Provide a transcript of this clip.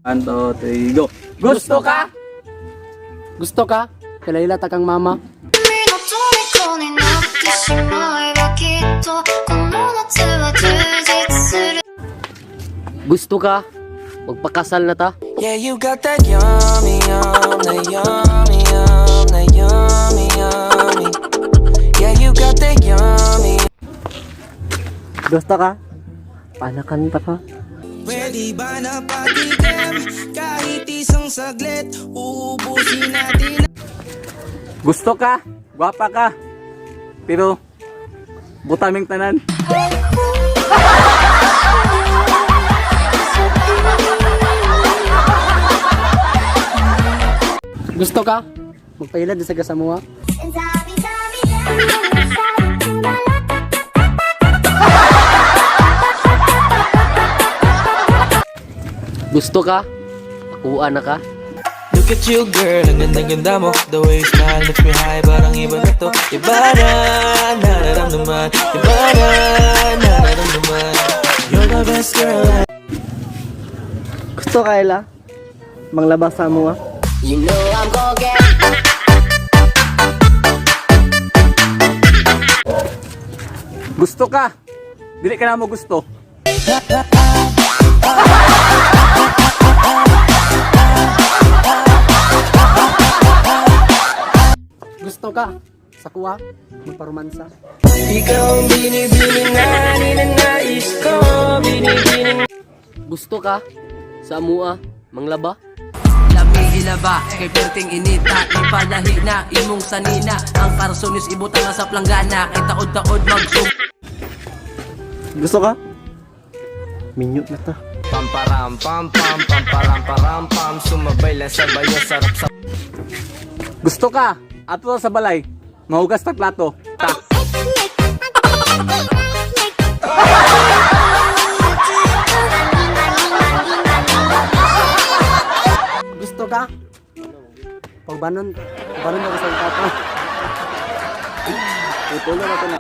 1, 2, 3, go! Gusto ka? Gusto ka? Kalaila ta kang mama. 君の虜になってしまえばきっとこの夏は充実する。 Gusto ka? Magpakasal na ta? Yeah, you got that yummy, yum, that yummy, yum, that yummy, yummy. Yeah, you got that yummy. Gusto ka? Panakan ta ka? Pwede ba na patikim kahit isang saglit? Uubusin natin. Gusto ka? Gwapa ka? Pero, butaming tanan. Gusto ka? Magpailad sa gasamuha. Gusto ka? Akuha na ka? Look at you, girl, ang ganda-ganda mo. The way you smile makes me high. Parang iba na to. Iba na nararamdaman. Iba na nararamdaman. You're the best girl I Gusto ka, Ella? Manglabas sa mo. You know I'm gonna get. Gusto ka? Dili ka na mo gusto. Gusto ka? Sa kuha? Magparomansa. Ikaw ang binibini na ninanais ko. Binibining Gusto ka? Sa amua? Manglaba? Lami hilaba kay perting inita, ipalahi na imong sanina ang karsonis ibutang nga sa planggana kay taod-taod magsug. Gusto ka? Minyo na ta. Pamparam pam pam pamparam param pam. Sumabay lang sa bayo, sarap sa Gusto ka? Ato sa balay. Mahugas ta plato. Ta. Gusto ka? Pagbanon, banon ako sa papa. Itulo na to na.